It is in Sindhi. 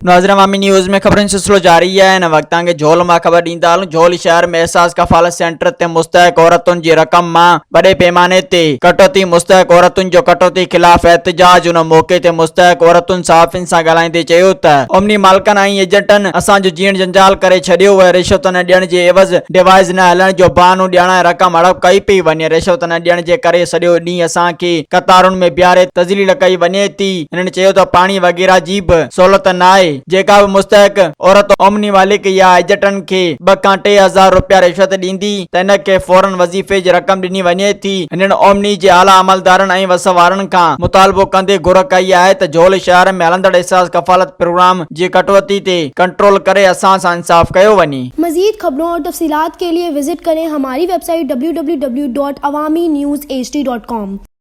ناظرين عوامي نيوز ۾ خبرن جو سلسلو جاري آهي هن وقت توهان کي جهول مان خبر ڏيندا هلون جهول شهر ۾ احساس ڪفالت سينٽر تي مستحق عورتن جي رقم مان وڏي پيماني تي ڪٽوتي مستحق عورتن جو ڪٽوتي خلاف احتجاج ان موقعي تي مستحق عورتن صحافين سان ڳالهائيندي چيو ته اومني مالڪن ۽ ايجنٽن اسان جو جيئڻ جنجال ڪري ڇڏيو اهي رشوت نه ڏيڻ جي عيوض ڊوائيس نه هلڻ جو بهانو ڄاڻائي رقم هڙپ ڪئي پئي وڃي رشوت نه ڏيڻ جي ڪري سڄو ڏينهن اسان کي قطارن ۾ بيهاري تذليل ڪئي وڃي ٿي هنن چيو ته پاڻي وغيره جي به سهولت ناهي، جيڪا به مستحق عورت اومني مالڪ يا ايجنٽن کي ٻه کان 3000 رپيا رشوت ڏيندي ته ان کي فورن وظيفي جي رقم ڏني وڃي ٿي. هنن اومني جي اعليٰ عملدارن ۽ وس وارن کان مطالبو ڪندي گهر ڪئي آهي ته جهول شهر ۾ هلندڙ احساس ڪفالت پروگرام جي ڪٽوتي تي ڪنٽرول ڪري اسان سان انصاف ڪيو وڃي. مزيد خبرون اور تفصيلات کے لئے وزٽ ڪرين ھماري web site www.awamiNewsHD.com.